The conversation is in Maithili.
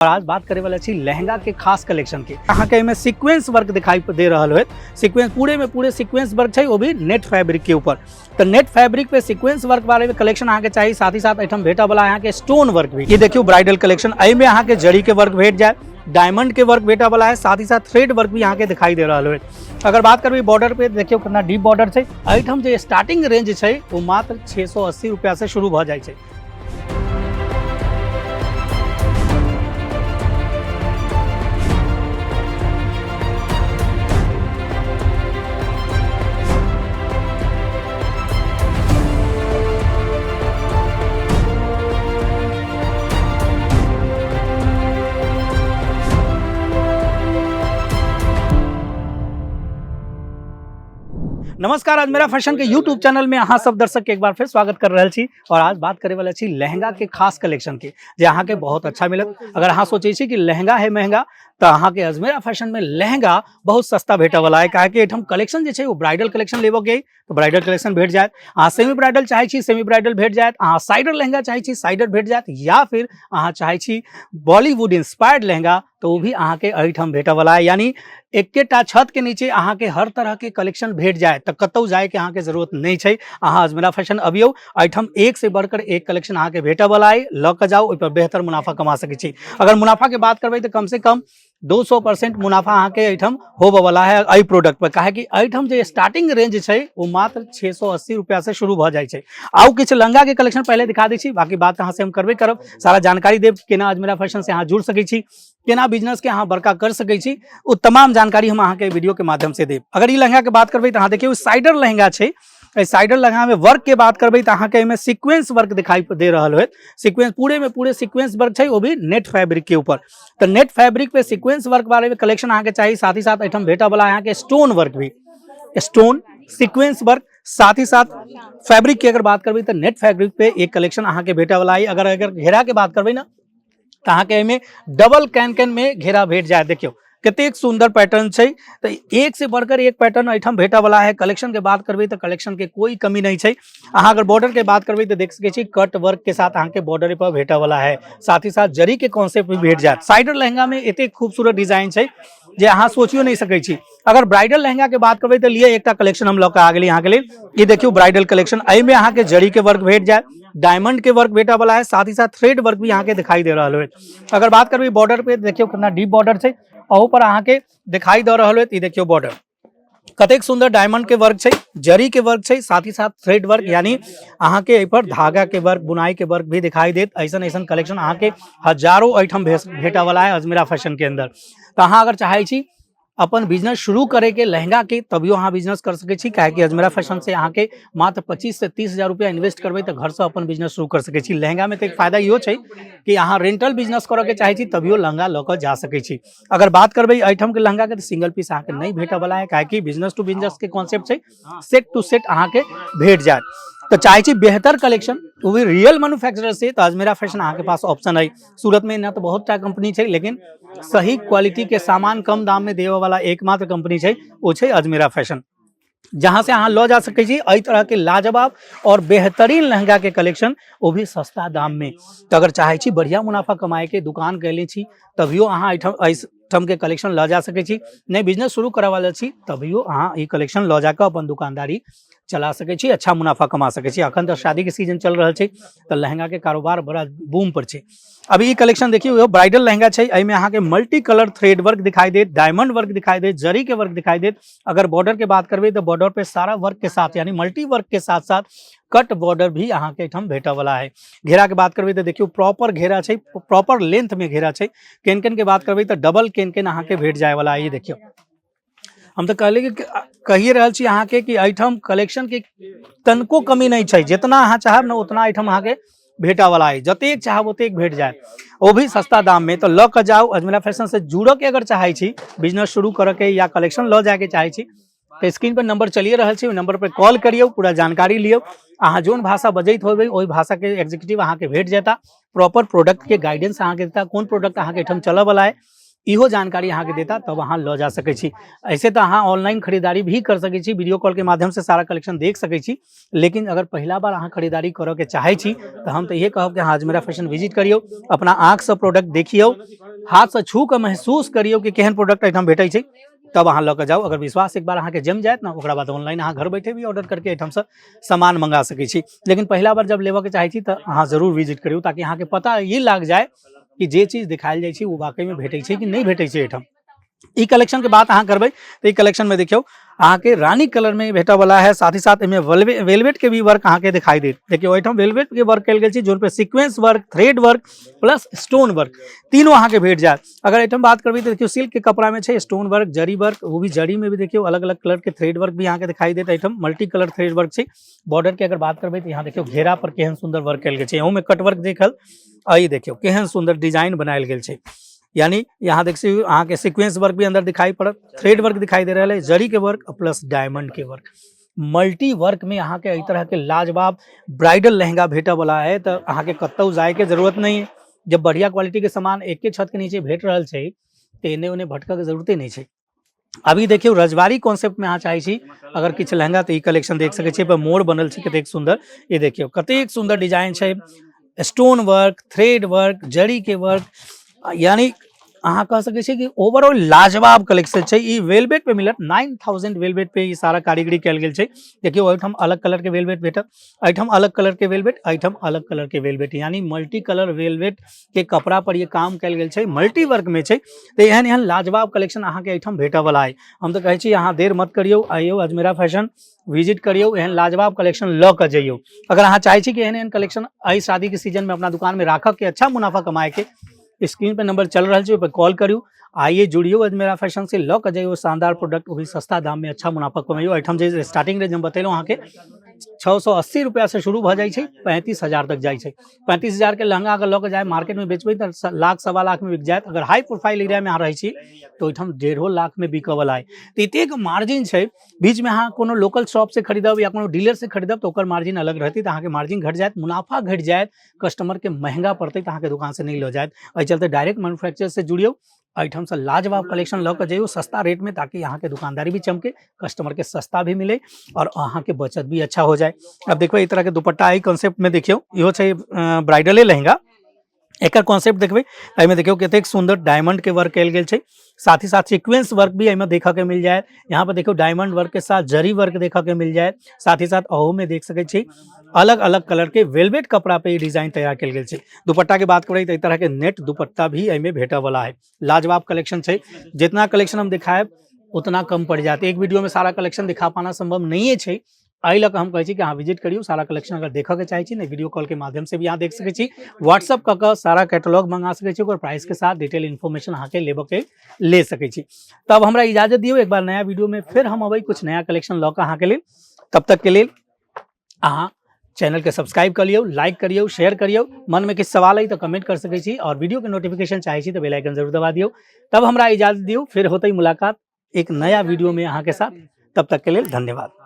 और आज बात करे वाला छी लहंगा के खास कलेक्शन के। अहाँ के एहिमे सीक्वेंस वर्क दिखाई दे रहल होयत। सीक्वेंस पूरे में पूरे सीक्वेंस वर्क छै, वो भी नेट फैब्रिक के ऊपर। तो नेट फैब्रिक पे सीक्वेंस वर्क बारे में कलेक्शन अहाँ के चाहिए। साथ ही साथ एहिठाम भेटऽ वाला अहाँ के स्टोन वर्क भी। ये देखियो ब्राइडल कलेक्शन, एहिमे अहाँ के जरी के वर्क भेट जाए, डायमंड के वर्क भेटऽ वाला है, साथ ही साथ थ्रेड वर्क भी अहाँ के दिखाई दे रहल होयत। अगर बात करबै बॉर्डर पे, देखियो कितना डीप बॉर्डर छै। एहिठाम जे स्टार्टिंग रेंज छै वो मात्र 680 रुपया से शुरू भऽ जाइ छै। नमस्कार, आज मेरा फैशन के यूट्यूब चैनल में अहाँ सब दर्शक के एक बार फिर स्वागत कर रहल छी। और आज बात करे वाला छी लहंगा के खास कलेक्शन के, जे अहाँ के बहुत अच्छा मिलत। अगर अहाँ सोचै छी कि लहंगा है महंगा, तो अहाँ के अजमेरा फैशन में लहंगा बहुत सस्ता भेटऽ वाला है। काहे कि एहिठाम कलेक्शन जे छै वो ब्राइडल कलेक्शन लेबऽ के अइ तो ब्राइडल कलेक्शन भेट जायत। अहाँ सेमी ब्राइडल चाहै छी सेमी ब्राइडल भेट जायत, अहाँ साइडर लहंगा चाहै छी साइडर भेट जायत, या फिर अहाँ चाहै छी बॉलीवुड इंस्पायर्ड लहंगा तो वो भी अहाँ के एहिठाम भेटऽ वाला है। यानी एकेटा छत के नीचे अहाँ के हर तरह के कलेक्शन भेट जाए, तो कतौ जाए के अहाँ के जरूरत नहीं छै। अहाँ अजमेरा फैशन अबियौ, एहिठाम एक से बढ़कर एक कलेक्शन अहाँ के भेटऽ वाला है। लऽ कऽ जाउ, ओहि पर बेहतर मुनाफा कमा सकै छी। अगर मुनाफा के बात करबै तऽ कम से कम 200% मुनाफा अहाँ के एहिठाम होबऽ वाला है एहि प्रोडक्ट पर। काहे कि एहिठाम जे स्टार्टिंग रेंज छै वो मात्र 680 रुपया से शुरू भऽ जाइ छै। आउ किछु लहंगा के कलेक्शन पहिले दिखा दै छी, बाकी बात अहाँ से हम करबे करब। सारा जानकारी देब केना अजमेरा फैशन से अहाँ जुड़ सकै छी, केना बिजनेस के अहाँ बड़का कर सकै छी, ओ तमाम जानकारी हम अहाँके वीडियो के माध्यम से देब। अगर ई लहंगा के बात करबै तऽ अहाँ देखियौ साइडर लहंगा छै। एहि साइडर लहंगा में वर्क के बात करबै तऽ अहाँके एहिमे सीक्वेंस वर्क दिखाई दे रहल होयत। सीक्वेंस पूरे में पूरे सीक्वेंस वर्क छै, वो भी नेट फैब्रिक के ऊपर। तऽ नेट फैब्रिक पे सीक्वेंस वर्क बारे में कलेक्शन अहाँके चाही। साथ ही साथ एहिठाम भेटऽ वाला अहाँके स्टोन वर्क भी, स्टोन सीक्वेंस वर्क, साथ ही साथ फैब्रिक के अगर बात करबै तऽ नेट फैब्रिक पे एक कलेक्शन अहाँके भेटऽ वाला है। अगर अगर घेरा के बात करबै ना तऽ अहाँके एहिमे डबल can can में घेरा भेट जाए। देखियौ कतेक सुंदर पैटर्न छै, तऽ एक से बढ़कर एक पैटर्न एहिठाम भेटऽ वाला है। कलेक्शन के बात करबै तऽ कलेक्शन के कोई कमी नहीं छै। अहाँ अगर बॉर्डर के बात करबै तऽ देख सकै छी कट वर्क के साथ अहाँके बॉर्डर पर भेटऽ वाला है। साथ ही साथ जरी के कॉन्सेप्ट भी भेट जायत। साइडर लहंगा में एतेक खूबसूरत डिजाइन छै जे अहाँ सोचियो नहीं सकै छी। अगर ब्राइडल लहंगा के बात करबै तऽ लिए एकटा कलेक्शन हम लऽ कऽ आ गेली अहाँके लेल। ई देखियौ ब्राइडल कलेक्शन, एहिमे अहाँके जरी के वर्क भेट जायत, डायमंड के वर्क भेटऽ वाला है, साथ ही साथ थ्रेड वर्क भी अहाँके दिखाई दे रहल होयत। अगर बात करबै बॉर्डर पे, देखियौ कितना डीप बॉर्डर छै, अहू पर अहाँके दिखाई दऽ रहल होयत। ई देखियौ बॉर्डर कतेक सुंदर डायमंड के वर्क छै, जरी के वर्क छै, साथ ही साथ थ्रेड वर्क, यानी अहाँके एहि पर धागा के वर्क, बुनाई के वर्क भी दिखाई देत। ऐसन ऐसन कलेक्शन अहाँके हजारों एहिठाम भेटऽ वाला है अजमेरा फैशन के अंदर। तऽ अहाँ अगर चाहै छी अपन बिजनेस शुरू करे के लहंगा के, तभियो अहाँ बिजनेस कर सकै छी। काहे कि अजमेरा फैशन से अहाँके मात्र 25 से 30 हजार रुपया इन्वेस्ट करबै तऽ घरसँ अपन बिजनेस शुरू कर सकै छी। लहंगा में तऽ एक फायदा इहो छै कि अहाँ रेंटल बिजनेस करऽ के चाहै छी तभियो लहंगा लऽ कऽ जा सकै छी। अगर बात करबै एहिठाम के लहंगा के तऽ सिंगल पीस अहाँके नहि भेटऽ वाला है, काहे कि बिजनेस टू बिजनेस के कॉन्सेप्ट छै, सेट टू सेट अहाँके भेट जायत। तऽ चाहै छी बेहतर कलेक्शन वो भी रियल मैन्युफैक्चरर से, तऽ अजमेरा फैशन अहाँके पास ऑप्शन है। सूरत में ना तऽ बहुत टा कंपनी छै, लेकिन सही क्वालिटी के सामान कम दाम में देबऽ वाला एकमात्र कंपनी छै ओ छै अजमेरा फैशन, जहाँ से अहाँ लऽ जा सकै छी एहि तरह के लाजवाब और बेहतरीन लहंगा के कलेक्शन, वो भी सस्ता दाम में। तऽ अगर चाहै छी बढ़िया मुनाफा कमाए के, दुकान कैले छी तभियो अहाँ एहिठाम एहिठाम के कलेक्शन लऽ जा सकै छी, नहि बिजनेस शुरू करऽ वाला छी तभियो अहाँ ई कलेक्शन लऽ जाकऽ अपन दुकानदारी चला सकै छी, अच्छा मुनाफा कमा सकै छी। अखन तऽ शादी के सीजन चल रहल छै तऽ लहंगा के कारोबार बड़ा बूम पर छै। अभी ई कलेक्शन देखियौ, इहो ब्राइडल लहंगा छै। एहिमे अहाँके मल्टी कलर थ्रेड वर्क दिखाई देत, डायमंड वर्क दिखाई देत, जरी के वर्क दिखाई देत। अगर बॉर्डर के बात करबै तऽ बॉर्डर पे सारा वर्क के साथ, यानी मल्टी वर्क के साथ साथ कट बॉर्डर भी अहाँके एहिठाम भेटऽ वाला है। घेरा के बात करबै तऽ देखियौ प्रॉपर घेरा छै, प्रॉपर लेंथ में घेरा छै। केन केन के बात करबै तऽ डबल केन केन अहाँके भेट जाय वाला है। ई देखियौ, हम तऽ कहले कि कहिए रहल छी अहाँके कि एहिठाम कलेक्शन के तनको कमी नहि छै, जितना अहाँ चाहब ने उतना एहिठाम अहाँके भेटऽ वाला है, जतेक चाहब ओतेक भेट जायत, वो भी सस्ता दाम में। तो लऽ कऽ जाउ अजमेरा फैशन से जुड़ऽ के अगर चाहै छी, बिजनेस शुरू करऽ के या कलेक्शन लऽ जायके चाहै छी तऽ स्क्रीन पर नंबर चलिए रहल छै, ओहि नंबर पर कॉल करियौ, पूरा जानकारी लियौ। अहाँ जोन भाषा बजैत होबै ओहि भाषा के एग्जीक्यूटिव अहाँके भेट जेता, प्रॉपर प्रोडक्ट के गाइडेंस अहाँके देता, कोन प्रोडक्ट अहाँके एहिठाम चलऽ वाला है। इहो जानकारी अहाँके देता, तब अहाँ लऽ जा सकै छी। ऐसे तऽ अहाँ ऑनलाइन खरीदारी भी कर सकै छी, वीडियो कॉलके माध्यमसँ सारा कलेक्शन देख सकै छी, लेकिन अगर पहिला बार अहाँ खरीदारी करऽके चाहै छी तऽ हम तऽ इहे कहब कि अहाँ अजमेरा फैशन विजिट करियौ, अपना आँखिसँ प्रोडक्ट देखियौ, हाथसँ छू कऽ महसूस करियौ कि केहन प्रोडक्ट एहिठाम भेटै छै, तब अहाँ लऽ कऽ जाउ। अगर विश्वास एक बार अहाँके जमि जायत ने, ओकरा बाद ऑनलाइन अहाँ घर बैठे भी ऑर्डर करके एहिठामसँ सामान मंगा सकै छी। लेकिन पहिला बार जब लेबऽके चाहै छी तऽ अहाँ जरूर विजिट करियौ, ताकि अहाँके पता ई लागि जाय कि जे चीज देखायल जाइ छै ओ वाकईमे भेटै छै कि नहि भेटै छै एहिठाम। ई कलेक्शन के बात अहाँ करबै तऽ ई कलेक्शन में देखियौ अहाँके रानी कलर में भेटऽ वाला है। साथ ही साथ एहिमे वेलवेट के भी वर्क अहाँके दिखाई देत। देखियौ एहिठाम वेलवेट के वर्क कयल गेल छै, जोन पे sequence work, thread work plus stone work तीनों अहाँके भेट जायत। अगर एहिठाम बात करबै तऽ देखियौ सिल्क के कपड़ा में छै स्टोन वर्क, जरी वर्क, वो भी जरी में भी देखियौ अलग अलग कलर के थ्रेड वर्क भी अहाँके दिखाई देत। एहिठाम मल्टी कलर थ्रेड वर्क छै। बॉर्डर के अगर बात करबै तऽ यहाँ देखियौ घेरा पर केहन सुंदर वर्क कयल गेल छै, एहू में कट वर्क देखल। आ ई देखियौ केहन सुंदर डिजाइन बनायल गेल छै, यानी यहाँ देख सकते अहाँ के सीक्वेंस वर्क भी अंदर दिखाई पड़त, थ्रेड वर्क दिखाई दे रहा है, जरी के वर्क प्लस डायमंड के वर्क, मल्टी वर्क में अहाँ के एहि तरह के लाजवाब ब्राइडल लहंगा भेटऽ वाला है। तो अहाँ के कतौ जाए के जरूरत नहीं है। जब बढ़िया क्वालिटी के सामान एक छत के नीचे भेट रहल छै तो एने ओने भटकऽ के जरूरते नहीं छै। अभी देखियौ रजवाड़ी कॉन्सेप्ट में अहाँ चाहै छी अगर किछु लहंगा तऽ ई कलेक्शन देख सकै छी। एहिपर मोर बनल छै कतेक सुन्दर, ई देखियौ कतेक सुन्दर डिजाइन छै, स्टोन वर्क, थ्रेड वर्क, जरी के वर्क, यानी अहाँ कह सकै छी कि ओवरऑल लाजवाब कलेक्शन छै। ई वेलवेट पे मिलत, 9000 वेलवेट पे ई सारा कारीगरी कयल गेल छै। देखियौ एहिठाम अलग कलर के वेलवेट भेटत, एहिठाम अलग कलर के वेलवेट, एहिठाम अलग कलर के वेलवेट, यानी मल्टी कलर वेलवेट के कपड़ा पर ये काम कयल गेल छै, मल्टी वर्क में छै। तऽ एहन एहन लाजवाब कलेक्शन अहाँके एहिठाम भेटऽ वाला है। हम तऽ कहै छी अहाँ देर मत करियौ, आइयौ अजमेरा फैशन विजिट करियौ, एहन लाजवाब कलेक्शन लऽ कऽ जइयौ। अगर अहाँ चाहै छी कि एहन एहन कलेक्शन एहि शादीके सीजनमे अपना दुकानमे राखऽके, अच्छा मुनाफा कमाएके, स्क्रीन पर नंबर चल रहल छै, ओहि पर कॉल करियौ, आइए जुड़ियौ अजमेरा फैशन से, लऽ कऽ जइयौ शानदार प्रोडक्ट, ओ भी सस्ता दाममे अच्छा मुनाफा कमैयौ। एहिठाम जे स्टार्टिंग रेंज हम बतेलहुँ अहाँके 680 रुपैआसँ शुरू भऽ जाइ छै, 35,000 तक जाइ छै। 35,000 के लहंगा अगर लऽ कऽ जाय मार्केटमे बेचबै तऽ लाख सवा लाखमे बिक जायत। अगर हाई प्रोफाइल एरियामे अहाँ रहै छी तऽ ओहिठाम 1.5 लाखमे बिकऽवला अइ। तऽ एतेक मार्जिन छै। बीचमे अहाँ कोनो लोकल शॉपसँ खरीदब या कोनो डीलरसँ खरीदब तऽ ओकर मार्जिन अलग रहतै, तऽ अहाँके मार्जिन घटि जायत, मुनाफा घटि जायत, कस्टमरके महंगा पड़तै तऽ अहाँके दोकानसँ नहि लऽ जायत। एहि चलते डायरेक्ट मैन्युफैक्चरसँ जुड़ियौ, एहिठामसँ लाजवाब कलेक्शन लऽ कऽ जइयौ सस्ता रेटमे, ताकि अहाँके दुकानदारी भी चमके, कस्टमरके सस्ता भी मिले और अहाँके बचत भी अच्छा हो जाए। अब देखबै एहि तरहके दुपट्टा एहि कॉन्सेप्टमे देखियौ, इहो छै ब्राइडले लहंगा। एकर कॉन्सेप्ट देखबै, एहिमे देखियौ कतेक सुन्दर डायमंड के वर्क कयल गेल छै, साथ ही साथ सीक्वेंस वर्क भी एहिमे देखऽ के मिल जायत। यहाँ पर देखियौ डायमंड वर्क के साथ जरी वर्क देखऽ के मिल जायत। साथ ही साथ अहू में देख सकै छी अलग अलग कलर के वेलवेट कपड़ा पे ई डिजाइन तैयार कयल गेल छै। दुपट्टा के बात करै तऽ एहि तरह के नेट दुपट्टा भी एहिमे भेटऽ वाला है। लाजवाब कलेक्शन छै, जितना कलेक्शन हम दिखायब उतना कम पड़ जायत। एक वीडियो में सारा कलेक्शन दिखा पाना संभव नहीं छै। एहि लऽ कऽ हम कहै छी कि अहाँ विजिट करियौ, सारा कलेक्शन अगर देखऽके चाहै छी ने वीडियो कॉल के माध्यम से भी अहाँ देख सकै छी, व्हाट्सअप कऽ कऽ सारा कैटलॉग मंगा सकै छी, ओकर प्राइस के साथ डिटेल इन्फॉर्मेशन अहाँके लेबऽके ले सकै छी। तब हमरा इजाजत दियौ, एक बार नया वीडियो में फिर हम अबै कुछ नया कलेक्शन लऽ कऽ अहाँके लेल। तब तक के लेल अहाँ चैनल के सब्सक्राइब कर लियौ, लाइक करियौ, शेयर करियौ। मन में किछु सवाल अइ तऽ कमेंट कर सकै छी और वीडियो के नोटिफिकेशन चाहै छी तऽ बेल आइकन जरूर दबा दियौ। तब हमरा इजाजत दियौ, फिर होतै मुलाकात एक नया वीडियो में अहाँके साथ। तब तक के लेल धन्यवाद।